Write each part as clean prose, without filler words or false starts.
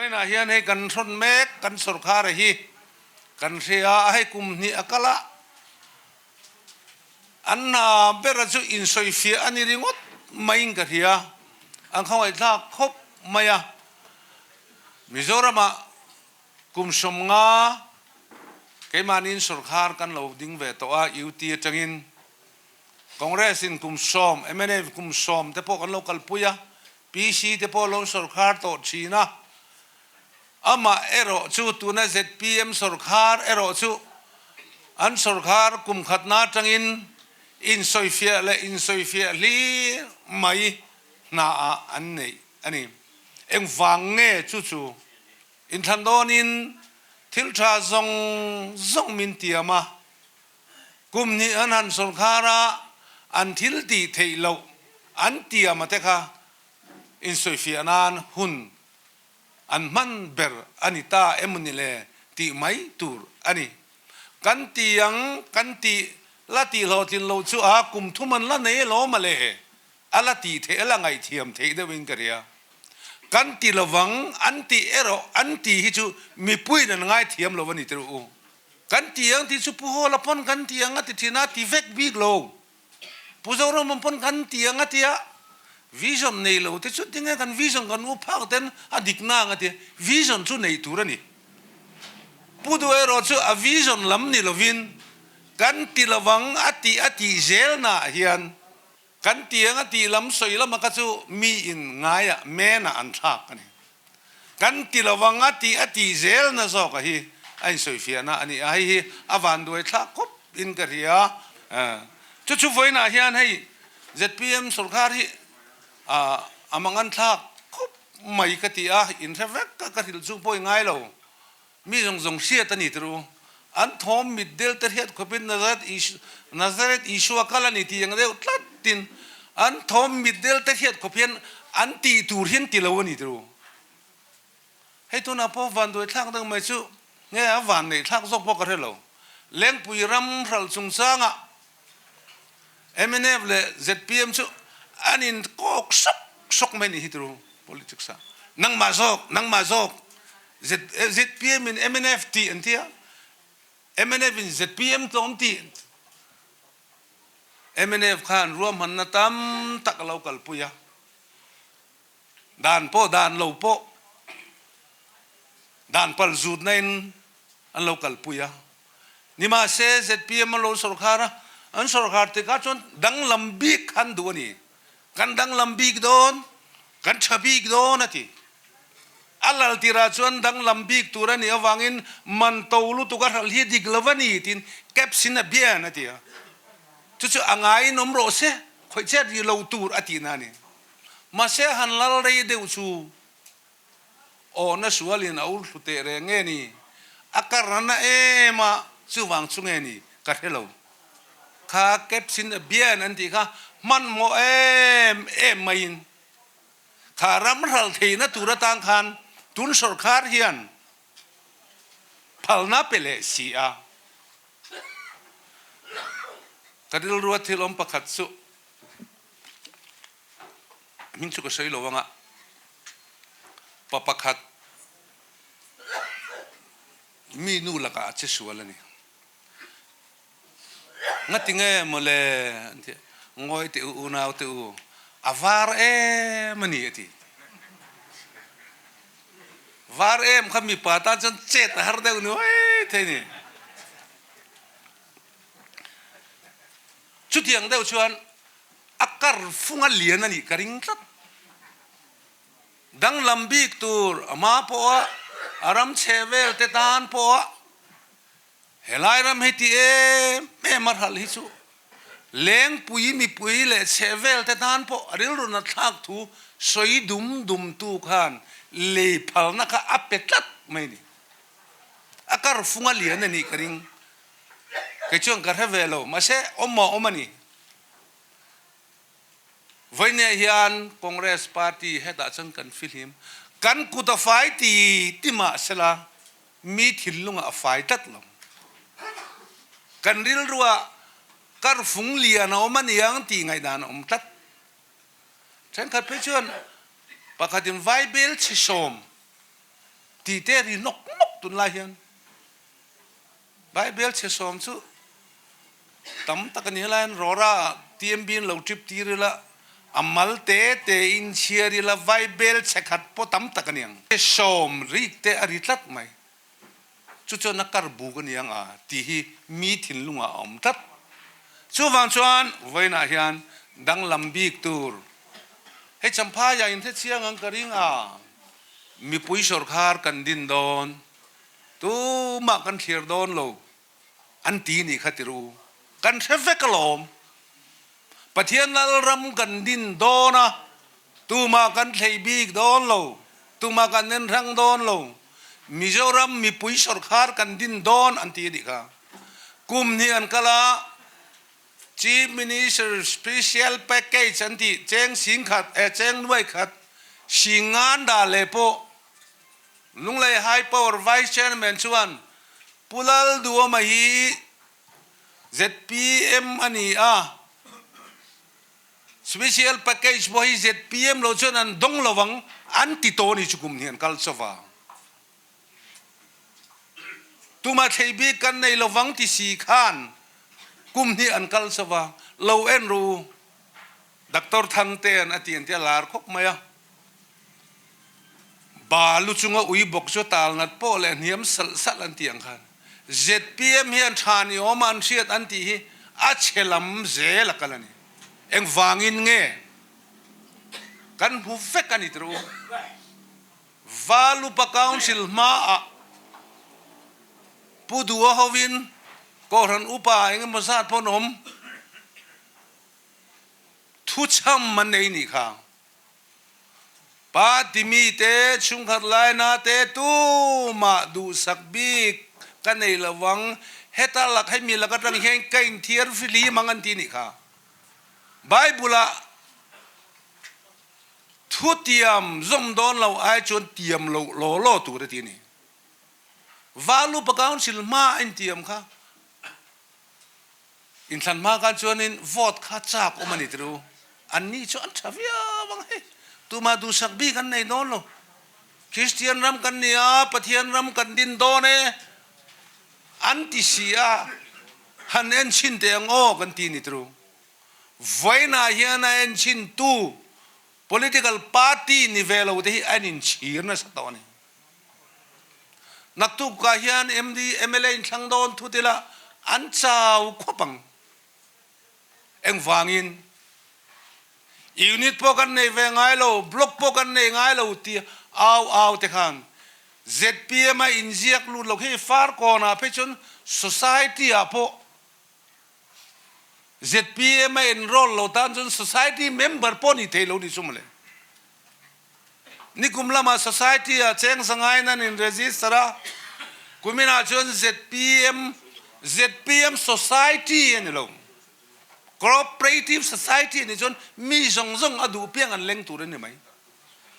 Vawiinah hian hei kan hrawn mek kan sawrkhara hi kan hria a, hei kum hnih a kal a, an hna bera chu insawifiah a ni ringawt maiin ka hria, an khawngaihthlak khawp mai a. Mizoramah kum 50 keimahniin sawrkhar kan lo ding ve tawh a, UT atangin Congress in kum 10, mnf kum 10 te pawh kan lo kalpui a, PC te pawh lo sawrkhar tawh thin a. Amah erawh chu tuna zpm sawrkhar erawh chu an sawrkhar kum khatna atangin insawifiah leh insawifiah hlir mai hna ah an neih a ni. Engvang nge chu chu inthlan dawnin thil tha zawng zawng min tiam a, Kum hnih an han sawrkhar a, an thil tih theih loh an tiam a te kha insawifiah nan hun an hman ber a ni ta emaw ni le tih mai tur a ni. Kan ti ang kan tih la tih hlawhtlin loh chu a kum thum an la nei alawm a le, a la tih theih a la ngaihthiam theih deuhin ka ria. Kan ti lovang an tih erawh an tih hi chu mipuiin an ngaithiam lo a ni tirh u. Kan ti ang tih chu Pu Hawla pawn kan ti ang a ti thin a, ti vek bik lo. Pu Zoramawm pawn kan ti ang a ti a, vision nei lo te chu tinge kan vision kan u phak ten a dik na ang a ti a, vision chu neih tur a ni. Pu Duh erawh chu a vision lam ni lovin kan ti lovang a tih a tih zel naah hian Kan tiang a tih lam sawi lama kha chu mi in ngaiah menah an thlak a ni. Kan ti lovang a tih a tih zelna zawka hi a insawifiahna a ni a, hei hi a vanduai thlak khawp in ka hria. Chu chu vawiinah hian hei zpm sorkar hi a mangan thlak khawp mai ka ti a, inhre vek ka ka hrilh chu pawi ngai lo. Mi zawng zawng hriat a ni tir u. An thawm mit del te hriat khawpin Nazareth Isua kal a ni tih ang deuh tlatin an thawm mit del te hriat khawp hian an tih tur hian ti lo a ni tir u. Hei tunah pawh vanduai thlak deuh mai chu nge a van neih thlak zawk pawh ka hre lo. Lengpui ram hralh chungchangah mnf leh zpm chu an in kawk sawk sawk mai a nih hi tir u politics ah. Nangmah zawk, nangmah zawk Zpm in mnf tih an ti a, mnf in zpm tlawm tih an ti. Mnf khan ruahmanna tam tak a lo kalpui a, dan pawh dan lo pawh dan pal zutna in an lo kalpui a. Nimahse zpm an lo sawrkhar a, an sawrkhar tikah chuan danglam bik khan duh a ni. Kan danglam bik dawn, kan tha bik dawn a ti. A lal tirah chuan danglam bik tur a nih avangin man to lutuk a hralh hi dik lo a ni tiin caption a bian a ti a. Chu chu a ngaiin awm rawh se, khawih chet rih lo tur a tihna a ni. Mahse han lal rei deuh chu awhna sualin a ur thlu teh reng nge ni? A karna em a, chuvang chu nge ni ka hre lo. Kha caption a bian an tih kha hmanhmawh em em maiin Kha ram ral theihna tur atang khan tun sawrkar hian phalna pe leh si a. Ka rilrua thil awm pakhat chu hming chu ka sawi lo anga pa pakhat mi nu lakah a che sual a ni. Ngati nge mawle an ti a, Ngawi teh u unau teh u, a var em a ni a ti. Var em kha mipa tan chuan chet a har deuh nuai thei a ni. Chutiang deuh chuan a kar fung a lian a nih ka ring tlat. Danglam bik tur a hma pawh a, a ram chhe vel te tan pawh a, Helai ram hei ti em em a hralh hi chu Lengpui mipui leh chhehvel te tan pawh rilru nat thlak thu sawi dum dum tu khan lei phalna kha a pe tlat mai a ni. A kar fung a lian a nih ka ring. Kei chuan ka hre ve lo, mahse awm a awm a ni. Vawinia hian Congress party hetah chuan kan fihlim, kan kut a fai ti ti mahsela mi thinlungah a fai tlat lo. Kan rilruah karfung lian a awm a niang tih ngaihdan a awm tlat. Thenkhat phei chuan pakhatin Vaibel chhe 10. Tih te ri nawk nawk tunlai hian Bible chhe sawm chu tam tak a ni helai hian Rawra ah TMB in lo trip tir ila a mal te te in chhiar ila Bible chhe khat pawh tam tak a ni ang. Sawm rik te a ri tlat mai. Chu chuan a kar buk a ni ang a tih hi mi thinlungah a awm tlat. Chuvang chuan vawiinah hian danglam bik tur hei Champhaiah in hrechiang ang ka ring a, mipui sawrkhar kan din dawn, tumah kan thlir dawn lo an ti nih kha ti ru, kan hre vek alawm. Pathian Lalram kan din dawn a, tumah kan thlei bik dawn lo, tumah kan en hrang dawn lo, Mizoram mipui sawrkhar kan din dawn an ti a nih kha. Kum hnih an kal a, Chief Minister Special Package an tih cheng singkhat eh cheng nuai khat singan dah leh pawh Lunglei High Power Vice Chairman chuan Pu Lalduhoma hi Zpm a ni a, Special Package pawh hi zpm lo chuan an dawng lo ang an ti tawh a ni chu kum hnih an kal chauh a. Tuma thlei bik kan nei lo vang ti si khan kum hnih an kal chauh a, lo en ru Doctor Thangtea'n a ti an ti a lar khawp mai a. Ba lu chunga ui bawk chu tal nat pawh leh hniam salh salh an tih ang khan zpm hian tha ni awm a an hriat an tih hi a chhe lam zel a kal a ni. Engvangin nge kan hmu vek a ni tirh u. Valupa Council hmaah Pu Dua hovin Kohhran upa eng emaw zat pawh an awm thuchham an nei nih kha. Party mite chhungkhat laina te tumah duhsak bik ka nei lo vang, heta lak hemi lak atang hian ka inthiar fihlim ang an ti nih kha. Bible-ah thu tiam zawm dawn lo ai chuan tiam loh law law tur a ti a ni. Valupa Council hma a intiam kha. Inthlan hma khan chuanin vote kha chak awm a ni tir u. Anni chu an tha viau ang hei. Tumah duhsak bik an nei dawn lo. Kristian ram kan ni a, Pathian ram kan din dawn e an ti si a, han en chhin teh ang aw kan ti ni tir u. Vawiinah hian a en chhin tu political party ni ve lo te hi an inchhir nasa tawh a ni. Naktukah hian MD, mla inthlang dawn thut ila an chau khawp ang. Engvangin? Unit pawh kan nei ve ngai lo, block pawh kan nei ngai lo ti au au te khan zpm a inziak lut lo khi Farkawnah phei chuan society ah pawh zpm a enroll lo tan chuan society member pawh ni thei lo ni chu mawle. Nikum lamah Society ah cheng zangain an in register a, kuminah chuan zpm, zpm Society a ni lo, Cooperative Society a nih chuan mi zawng zawng a duh piang an leng tur a ni mai.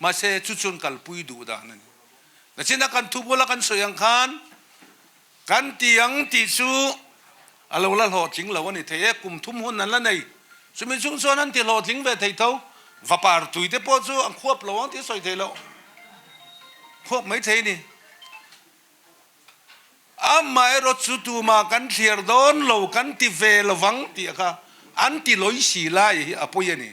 Mahse chu chuan kalpui duh dan a ni. Nachina kan thu bula kan sawi ang khan Kan ti ang tih chu a lo la hlawhtling lo a ni thei e, kum thum hun an la nei. Chumi chung chuan an ti hlawhtling ve thei tho. Vapar tui te pawh chu an khuap lo ang tih a sawi thei loh. Khuap mai thei a ni. Amaherawh chu tumah kan thliar dawn lo, kan ti ve lo vang tih kha an ti lawi si lai hi a pawi a ni.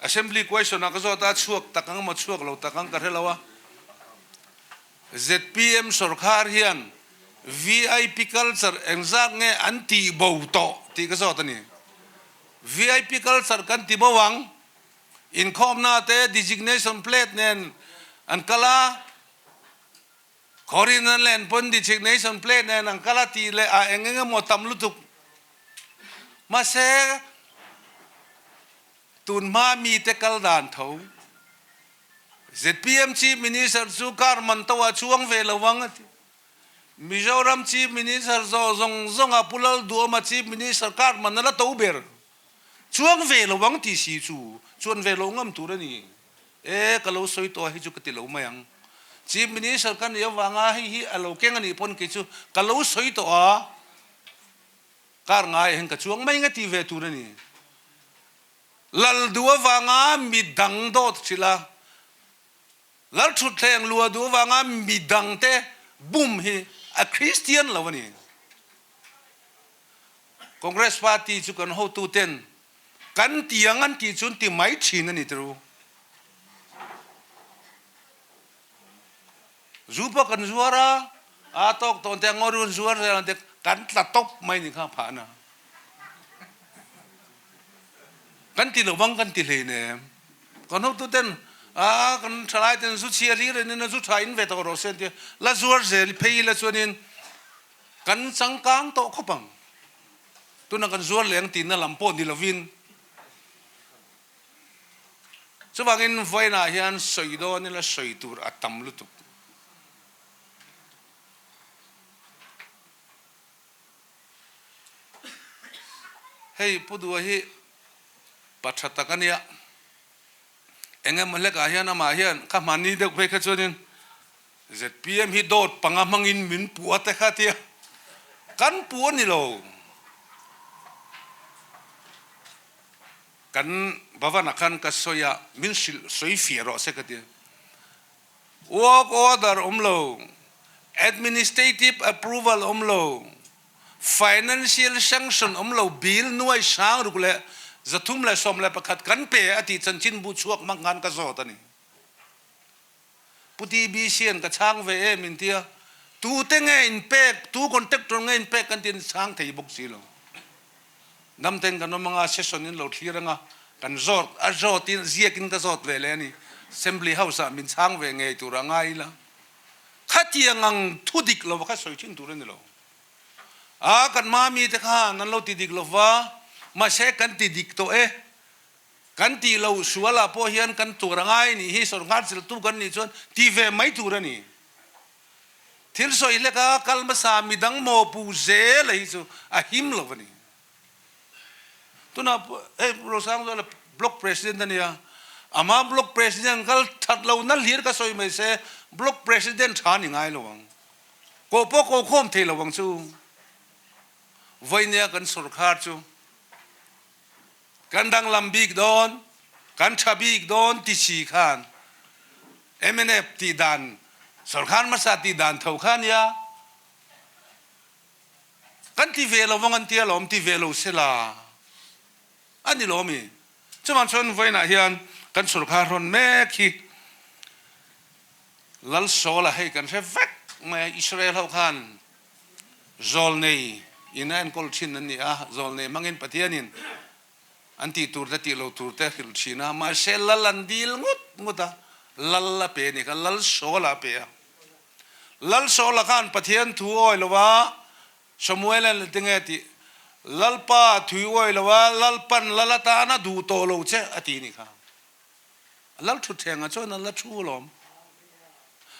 Assembly question ah ka zawt a, chhuak tak ang emaw chhuak lo tak ang ka hre lo a. Zpm sawrkhar hian vip culture engzat nge an tih bo tawh tih ka zawt a ni. Vip culture kan ti bo ang, inkhawmna te designation plate nen an kal a, Khawrin an len pawn designation plate nen an kal a tih leh a eng eng emaw tam lutuk. Mahse, tun hma mite kal dan tho. Zpm Chief Minister chu car man to ah chuang ve lo ang a ti. Mizoram Chief Minister zawh zawng zawng ah Pu Lalduhawma Chief Minister car man a la to ber. Chuang ve lo ang tih si chu chuan ve lo ngam tur a ni. E, ka lo sawi tawh a hei chu ka ti lo mai ang. Chief Minister ka nih avanga hei hi a lo keng a nih pawn kei chu ka lo sawi tawh a, kar ngai ah hian ka chuang mai nga ti ve tur a ni. Lal duh avanga mi dang dawt hrilh a. Lalthutthleng lua duh avanga midangte bum hi a Kristian lo a ni. Congress party chu kan hotuten kan ti ang an tih chu an ti mai thin a ni tiro. Zu pawh kan zuar a, a tawk tawn te a ngaw run zuar zel ang te kan tla tawp mai ni kha phah na. Kan ti lo vang kan ti hleinem. Kan hotu ten a kan thalai ten zu chhia hlir in in zu tha in ve tawh rawh se an ti a, la zuar zel phei ila chuanin kan changkang tawh khawp ang. Tuna kan zuar leh ang tihna lam pawh ni lovin. Chuvangin vawiinah hian sawi dawn ila sawi tur a tam lutuk. Hei Pu Dua hi pa tha tak a nia. Eng emaw hlekah hian amah hian kha hmanni deuh phei kha chuanin ZPM hi dawt panga hmangin min puh a te kha tia kan puh a ni lo. Kan Bhavan-ah khan ka sawi a, min hrilh sawi fiah rawh se ka ti. Work order awm lo, administrative approval awm lo, financial sanction awm lo bill nuai sang ruk leh 311 kan pe a tih chanchinbu chhuak hmang khan ka zawt a ni. Pu TBC an ka chhang ve em in tia, tute nge in pek, tu contractor nge in pek kan tiin chhang thei bawk si lo. Damten kan awm anga session in lo thlir anga kan zawt a zawt in ziak in ka zawt ve leh a ni. Assembly house ah min chhang ve ngei tur a ngai ila. Khatiang ang thu dik lo kha sawi thin tur a ni lo. A kan mami te khan an lo ti dik lova, mahse kan ti dik tawh e. Kan tih loh sualah pawh hian kan tur a ngai nih hi sawrkar chiltu kan nih chuan ti ve mai tur a ni. Thil sawi hleka kal hmasa midang mawpu zel a hi chu a him lo a ni. Tunah hei Rosangzuala Block President a nia, ama Block President kal that lo na hlir ka sawi mai se Block President tha ni ngai lo ang. Koh pawh koh khawm thei lo ang chu. Vawinia kan sawrkar chu Kan danglam bik dawn, kan tha bik dawn ti si khan mnf tih dan, sorkar hmasa tih dan tho kha nia. Kan ti ve lo vang an tia lawm, ti ve lo sela a ni lawm i. Chuvang chuan vawiinah hian kan sorkar rawn mek hi Lalsawla hei kan hre vek mai a, Israel ho khan Zawlnei in a enkawl thin an ni a, zawlnei hmangin Pathianin an tih tur te tih lo tur te a hrilh thin a, mahse lal an dil ngut ngut a, lal a pe a ni kha, lal Saul-a a pe a. Lal Saul-a khan Pathian thu awi lo a, Samuel-a'n la tinge tih, Lalpa thui awi lo a, Lalpan lal atana duh tawh lo che a ti ni kha. Lal thutthlengah chuan an la thu alawm.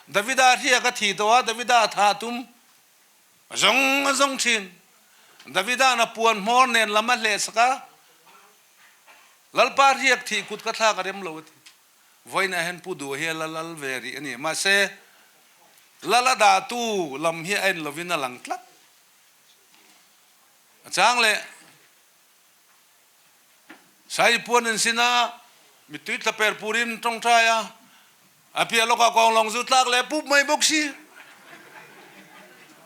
Davida hriak a thi tawh a, Davida a thah tum a zawng a zawng thin. Davida'n a puan hmawr nen lam a hlehsak a, Lalpa hriak thih kut ka thlak a rem lo a ti. Vawiinah hian Pu Duh hi a la lal ve rih a ni. Mahse, lal a dahtu lam hi a en lovin a lang tlat. A chang leh. Sai puan in sin a, mittui tla per purin tawngtai a, a piah lawkah kawnglawng zu tlak leh pup mai bawk si.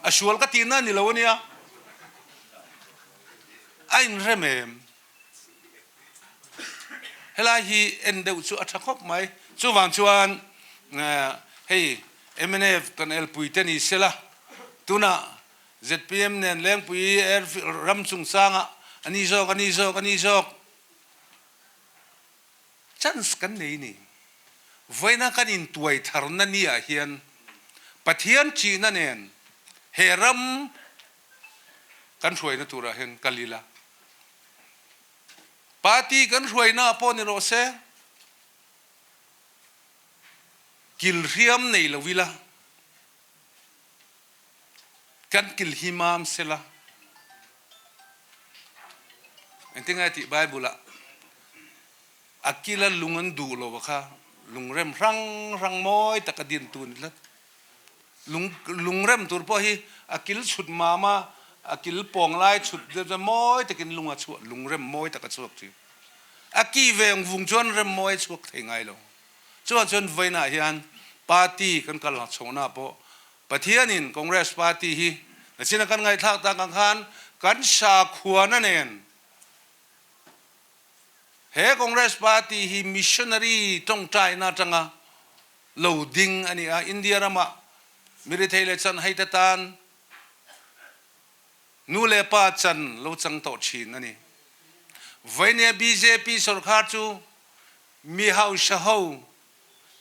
A sual ka tihna a ni lo a nia. A inrem em? Helai hi en deuh chu a tha khawp mai. Chuvang chuan hei mnf kan elpui te ni sela, tunah Zpm nen Lengpui Airfield ram chungchangah a ni zawk, a ni zawk, a ni zawk chance kan nei ni. Vawiina kan intuai tharna ni ah hian Pathian chihna nen he ram kan hruaina turah hian kal ila. Party kan hruaina ah pawh ni rawh se, kil hriam nei lo ila. Kan kil hi mam sela. Engtin nge tih Bible ah a kila lung an duh lo kha lungrem hrang hrang mawi tak a din tu ni tlat. Lung lungrem tur pawh hi a kil chhut mam a, a kil pawng lai chhut deuh chuan mawi takin lung a chhuah lungrem mawi tak a chhuak thin. A ki ve ang vung chuan rem mawi a chhuak thei ngai lo. Chuan chuan vawiinah hian. Party kan kal chhohna pawh Pathianin Congress Party hi nachina kan ngaihthlak tak ang khan kan sakhuana nen he Congress Party hi missionary tawngtaina atanga lo ding a ni a, India ramah mi rethei leh chanhai te tan Nu leh pa chan lo chang tawh thin a ni. Vawinia bjp sorkar chu mi hausa ho,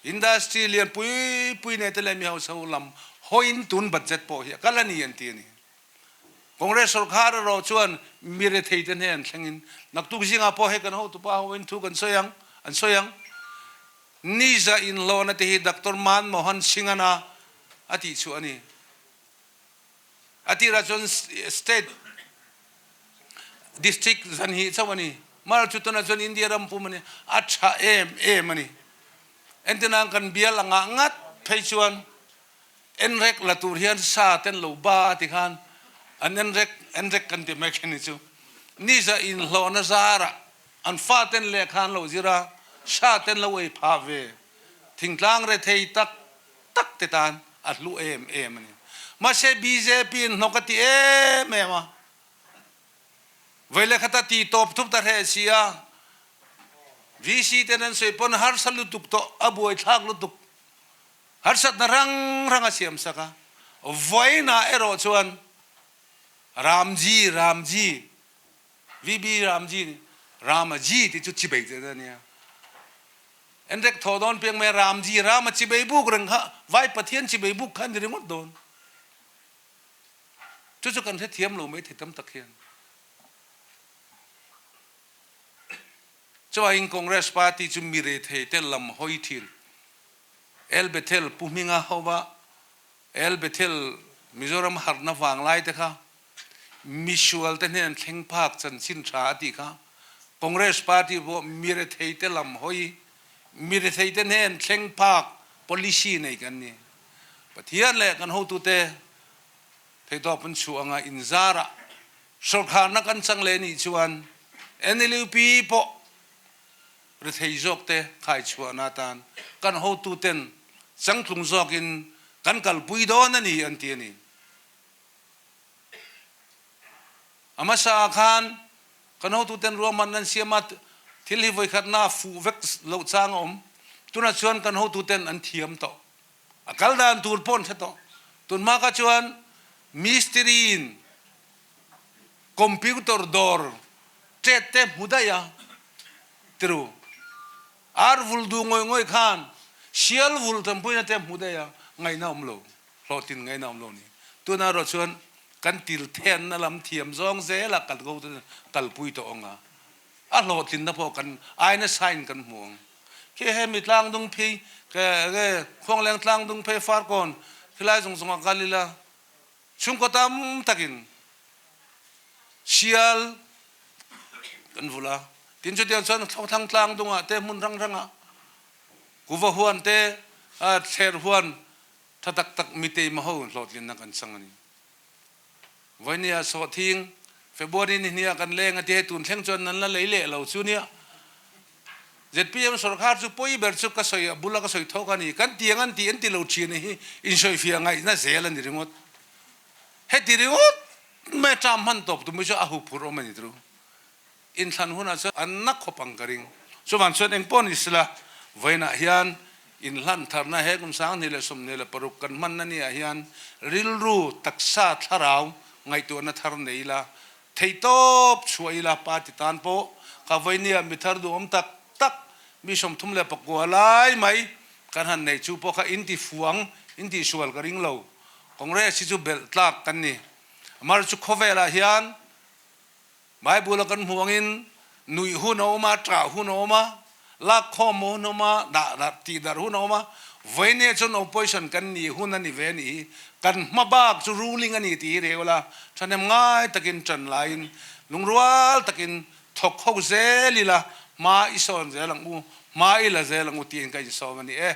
industry lian pui pui nei te leh mi hausa ho lam hawiin tun budget pawh hi a kal a ni an ti a ni. Congress sorkar erawh chuan mi rethei te hnen thlengin naktuk zingah pawh hei kan hotupa hoin thu kan sawi ang, an sawi ang. Niza inhlawhna te hi Doctor Manmohan Singh-ana a tih chhuah a ni. A tirah chuan state district zan hi chauh a ni. Mar chu tunah chuan India ram pum a ni. A tha em em a ni. Entirnan kan bial angah ngat phei chuan enrek la tur hian sa ten lo ba a ti khan an enrek enrek kan ti mai khin ni chu. Niza inhlawhna zarah an fa ten lehkha an lo zir a, sa ten lo ei phah ve. Thingtlang rethei tak tak te tan a hlu em em a ni. Mahse bjp in hnawk a ti em em a, vei leh khata ti tawp thup ta hreh si a, VC ten an sawi pawn harsa lutuk tawh, a buaithlak lutuk, harsatna rang rang a siam sak a, vawiinah erawh chuan Ramji, Ramji, VB Ramji, Ramaji tih chu chibei te a nia. Enrek thaw dawn piang mai Ramji, Rama chibei buk reng kha Vai Pathian chibei buk kha a ni ringawt dawn. Chu chu kan hrethiam lo mai thei tam tak hian. Chuain Congress Party chu mi rethei te lam hawi thin. El Bethel Pu Hminga hova El Bethel Mizoram harhna vang lai te kha misual te hnen thleng phak chanchin tha a tih kha Congress party pawh mi rethei te lam hawi mi rethei te hnen thleng phak policy nei kan ni. Pathian leh kan hotute theihtawp an chhuah anga inzarah sawrkharna kan chang leh nih chuan NLUP pawh rethei zawk te khai chhuahna atan kan hotuten changtlung zawkin kan kalpui dawn a ni an ti a ni. A hmasa ah khan kan hotuten ruahman an siam a, thil hi vawikhatna fuh vek loh chang a awm. Tunah chuan kan hotuten an thiam tawh. A kal dan tur pawh an hre tawh. Tunhma kha chuan mistiri in computer dawr tet te hmu daih a tiru. Ar vul duh ngawih ngawih khan sial vul tanpuina te hmu daih a ngaihna awm lo. Hlawhtlin ngaihna awm lo ni. Tuna erawh chuan kan til thenna lam thiam zawng zela kal ko te kalpui tawh ang a, a hlawhtlinna pawh kan aina sign kan hmu ang. Khi hemi tlangdung phei ke Khuangleng tlangdung phei Farkawn khilai zawng zawng ah kal ila chhungkaw tam takin sial kan vulh a, tin chutiang chuan Thlang tlangdung ah te hmun hrang hrang ah kuva huan te thler huan Tha taktak mi teima ho hlawhtlinnak an chang a ni. Voini ah sawhthing February ni hnih ah kan leng a ti hei tun thleng chuan nan la lei leh lo chu nia. ZPM sorkar chu pawi ber chu ka sawi a bula ka sawi thawk a ni. Kan tiang an ti an ti lo thin hi insawifiah ngaihna zel a ni ringawt. Heti ringawt mai term hman tawp tum hi chu a huphurh awm a ni tru. Inthlan hunah chuan an na khawp ang ka ring. Chuvang chuan eng pawh ni sela, vawiinah hian inhlan tharna he kum 2026 kan hmanna niah hian rilru, taksa, thlarau ngaihtuahna thar nei ila, theihtawp chhuah ila party tan pawh ka vawinia mi thar duhawm tak tak mi 39 lai mai kan han nei chu pawh kha inti fuang, inti sual ka ring lo. Congress hi chu belh tlak kan ni. Amar chu khawvelah hian Bible a kan hmuh angin nuih hun a awm a, ṭah hun a awm a, lak khawm hun a awm a, dah darh tih darh hun a awm a, vawinia chuan opposition kan nih hun a ni ve a nih hi, kan hma bak chu ruling a ni tih hi reu la, ṭhahnem ngai takin ṭan laiin lungrual takin thawk ho zel ila, hma i sawn zel ang u, hma i la zel ang u tiin ka insawm a ni e.